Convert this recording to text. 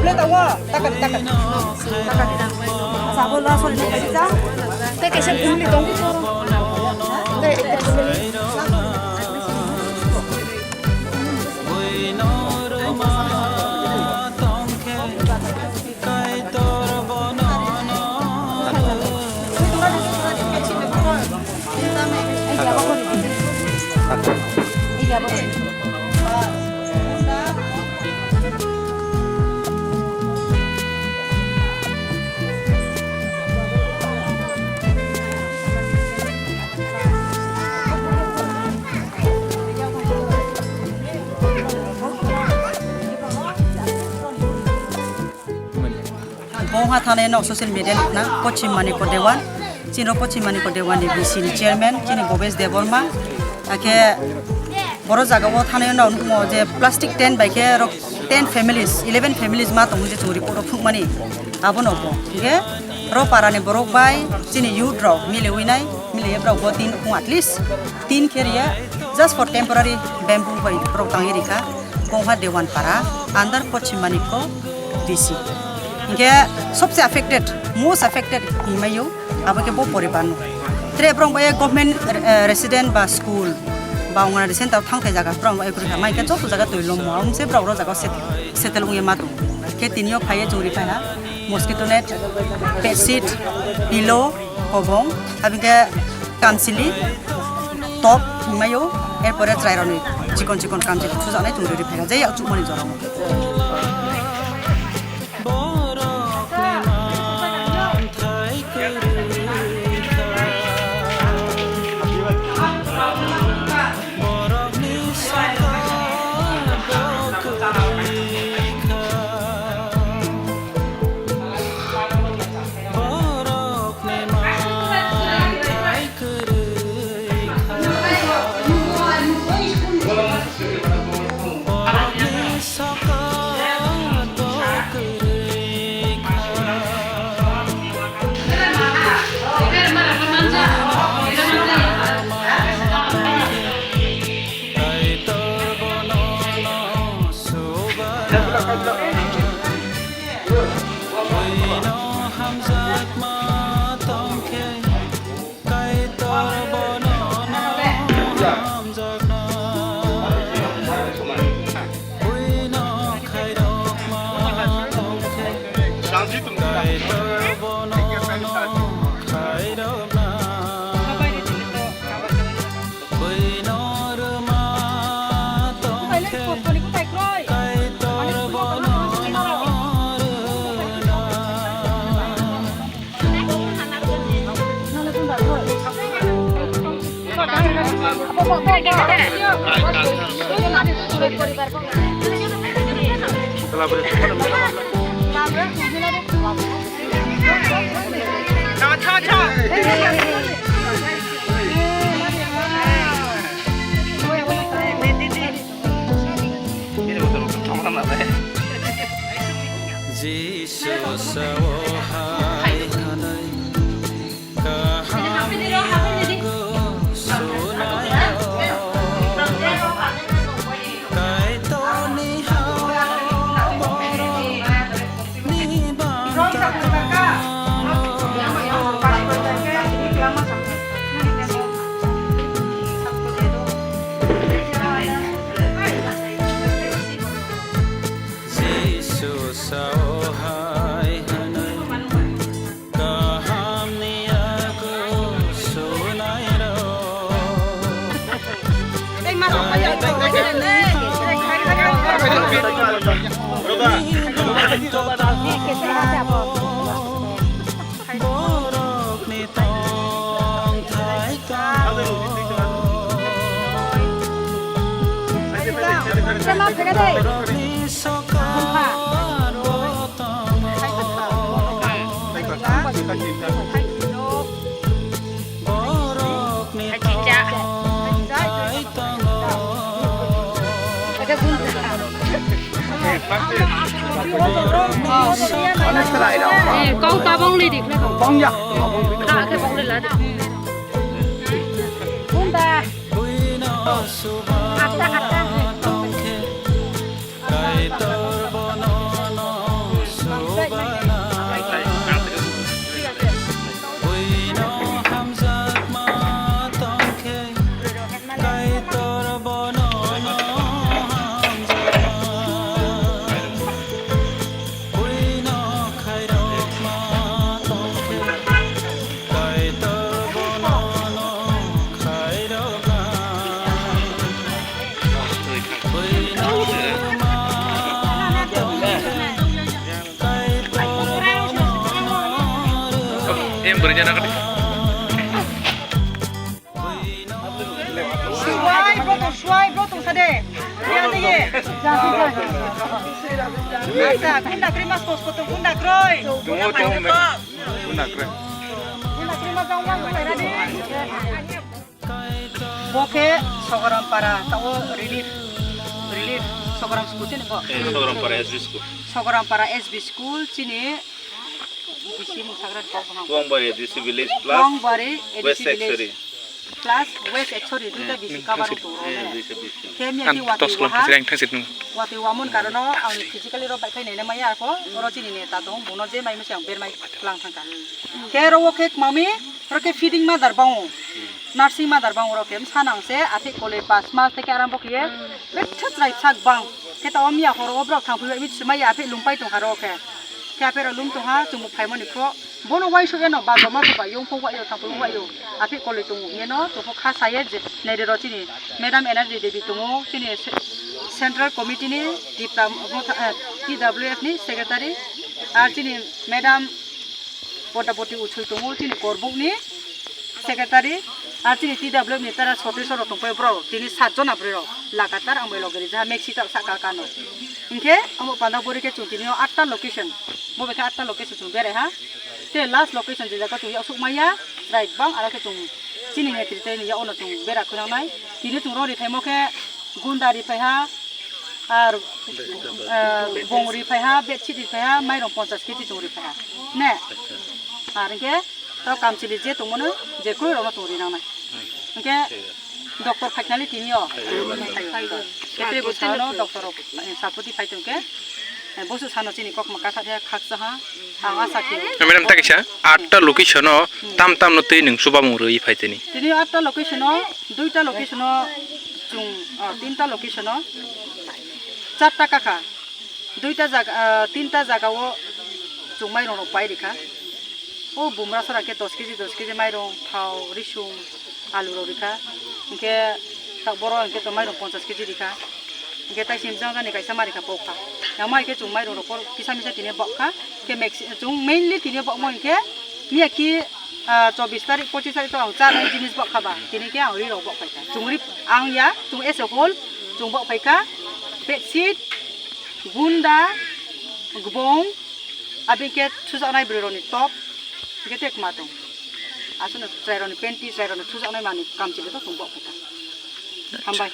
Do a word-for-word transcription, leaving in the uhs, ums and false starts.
Plate awa, takar, takar. Takar. Sabo la sori ni kaisa. Tei kaisa family tong. Tei ekta family. Bo wngkha thani no social media ni khna Pochim Manikya Dewan, chini rok Pochim Manikya Dewan ni B C ni chairman chini Bhobesh Debbarma, akhe boro jaga o thani no nukmo je plastic tent bai khe rok ten families, eleven families ma tongo je chwng report o phunukmani abo no bo. Hingkhe ro para ni borok bai chini youth rok miliwi nai, miliwi borok bo tin khung at least tin khe riya just for temporary bamboo bai borok tangwi rikha. Bo wngkha Dewan para under Pochim Manikya D C. Hingkhe sobse affected, most affected himai o. Abo khe bo poribar no. Tre borok bai government, eh, resident ba school ba Anganwadi center thang thai jaga borok bai kha mai khe joto jaga twi lomo. Amo se borok ro jaga set-, settle wngya ma tong. Khe tini o phai ye chwng ri phai ha mosquito net, bedsheet, pillow, kobong, abo khe kamchili, top himai o, erpore chwrai rok ni chikon chikon kamchili thujaknai chwng ri phai ha. Jai achuk mani jora o. Borokni manthai kwrwi kha. Borokni saka bo kwrwi kha. Borokni manthai kwrwi kha. Borokni saka bo kwrwi kha. Kaitor bono no suba. Buino hamjakma tongkhe. Kaitor bono no hamjakna. Buino khairokma tongkhe. Kaitor bono no khairokna. Buino rwma tongkhe. Kaitor bono no rwna. Jisu sao hai hwnwi kaham ni yago sunai rok. Kaitor ni ha borok ni banta tongmano. Jisu sao hai hwnwi kaham ni yago sunai rok. Borokni tongthai tong. Borokni sokar bo tongo. Borokni tongthai tongo. Eh, kau tabang le dik le kau. Bang ya. Kha ke bang le la. Bunda. Atta, atta. Kaitor bono no Suai bro tong, suai bro tong sade. Ya de ye. Asa, kunda kroi mas kos kotong kunda kroi. Tungo tungo me. Kunda kroi. Kunda kroi mas jang jang kunda kroi. Bo khe Sogorampara, tao relief, relief Sogoram school chini bo. Eh, Sogorampara S B school. Sogorampara S B school chini bisi mung sagra kok bang. Kuangbari A D C village plus Kuangbari A D C West village Ekchari. Plus West Ekchari, duita bisi cover to. Eh, duita bisi. Khe miya ki wati waha. Wati wamon karono ang physically ro bai khai nene maya ko, oro chini neta tong, bono je mai mese ang ber mai klang thangka. Khe ro wo khe mami, ro khe feeding mother bango. Nursing mother bang rok em sanang se aphi kole pas mas teke aram bokye. Betha chwrai sak bang. Khe ta omya horo obrok thang phi mit sumai aphi lum pai tong haro khe. Khe aphi ro lum tong ha chumuk phai mani kho. Bono wai so eno ba joma so ba yung phok wai yo thang phung wai yo. Aphi kole tong ye no to kha saye je nai de ro chini. Madam Energy Devi tongo chini se-, Central Committee ni Tipra Motha, eh, T W F ni Secretary. Ar chini Madam Podapoti Uchul tongo chini korbuk ni secretary, ar chini T W F ni tara sotri soro tongpai bro, tini sat jona bwrwi rok lagatar ang bai loge rijak ha, Mexico saka kano. Hinkhe amo panda bori khe chwng tini o atta location, bo bai khe atta location chwng berai ha. Te last location je jaga chwng yasuk maya, chwrai bang aro khe chwng chini netri tei ni yaono chwng bera khwnangnai. Tini chwng rori phaimo khe gunda ri phai ha, ar, eh, bong ri phai ha, bedsheet ri phai ha, mairong ponchas kg chwng ri phai ha. Ne? Ar hinkhe to kamchili je tongmano je kwrwi rokno chwng rinangnai. Hinkhe doctor phaiknali tini o. Khe tei bo sano doctor rok, eh, sapoti phai tongkhe, eh, bosu sano chini kokma katha khe khakcha ha. Ang asa khe. Madam, ta kisa, atta location o tam tam no twi nwng chubamung rwi phai tini. Tini atta location o, duita location o chwng, ah, tinta location o, charta kakha. Duita jaga, ah, tinta jaga o chwng mairung rok pai rikha. O bumra sora khe dos kg, dos kg mairung, thao, risum, alu rok rikha. Hinkhe tak boro hinkhe to mairung ponchas kg rikha. Hinkhe tai sim jang jani kaisa ma rikha pokha. Yang mai khe chwng mairung rok por kisa misa tini bokha. Khe mex-, chwng mainly tini bokmo hinkhe miya ki, ah, chobbish tarik, pochis tarik to ang charnai jinis bokha ba. Tini khe ang ri rok bok paikha. Chwng ri ang ya, chwng as a whole, chwng bok paikha. Bedsheet, gunda, gbong, abikhe thujaknai bwrwi rokni top, hingkhe tei kwma tong. Aswkno chwrai rokni panty, chwrai rokni thujaknai manwi kamchwlwi to chwng bok paikha. Hambai.